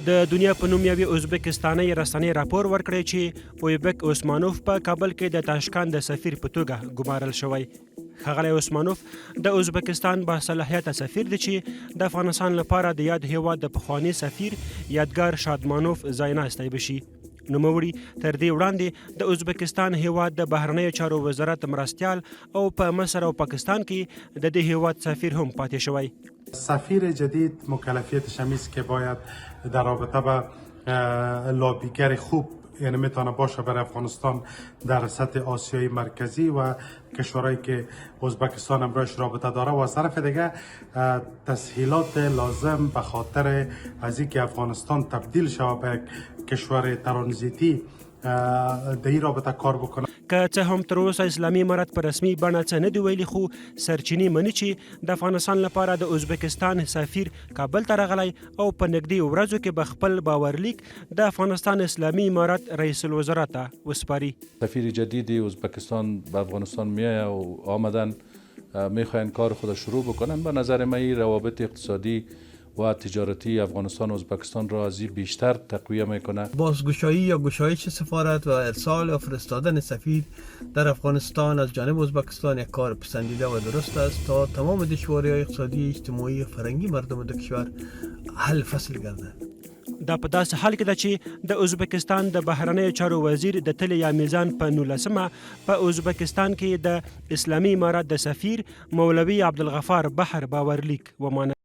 د دنیا په نوم یوې ازبکستانۍ رسنۍ راپور ورکړی چې اویبک عثمانوف په کابل کې د تاشکند د سفیر په توګه ګمارل شوی. ښاغلی عثمانوف د ازبکستان با صلاحیته سفیر دی چې د افغانستان لپاره د یاد هیواد د پخواني سفیر یادګار شادمانوف ځایناستی به شي. نوموړي تر دې وړاندې د ازبکستان هیواد د بهرنیو چارو وزارت مرستیال او په مصر او پاکستان کې د دې هیواد سفیر هم پاتې شوی. سفیر جدید مکلفیتش همی است که باید در رابطه به لابیگر خوب یعنی میتونه باشه برای افغانستان در سطح آسیای مرکزی و کشورهایی که ازبکستان امرایش رابطه داره و از طرف دیگه تسهیلات لازم به خاطر از اینکه افغانستان تبدیل شود به یک کشور ترانزیتی د این رابطه کار بکنه. که څه هم تر اوسه اسلامي امارت په رسمي بڼه څه نه دي ویلي، خو سرچینې مني چې د افغانستان لپاره د ازبکستان سفیر کابل ته راغلی او په نږدې ورځو کې به خپل باورلیک د افغانستان اسلامي امارت رئیس الوزرا ته وسپاري. سفیر جدید ازبکستان به افغانستان میآید و آمدن میخواین کار خود شروع بکنن، به نظر من این روابط اقتصادی و تجارتی افغانستان و ازبکستان را از این بیشتر تقویه میکنه. بازگشایی یا گشایش سفارت و ارسال یا فرستادن سفیر در افغانستان از جانب ازبکستان یک کار پسندیده و درست است تا تمام دشواری‌های اقتصادی، اجتماعی و فرهنگی مردم دو کشور حل فصل گردد. دا په داسې حال کې ده چې د ازبکستان د بهرنیو چارو وزیر د تلې یا میزان په نولسمه په ازبکستان کې د اسلامي امارت د سفیر مولوي عبدالغفار بحر باورلیک ومانه.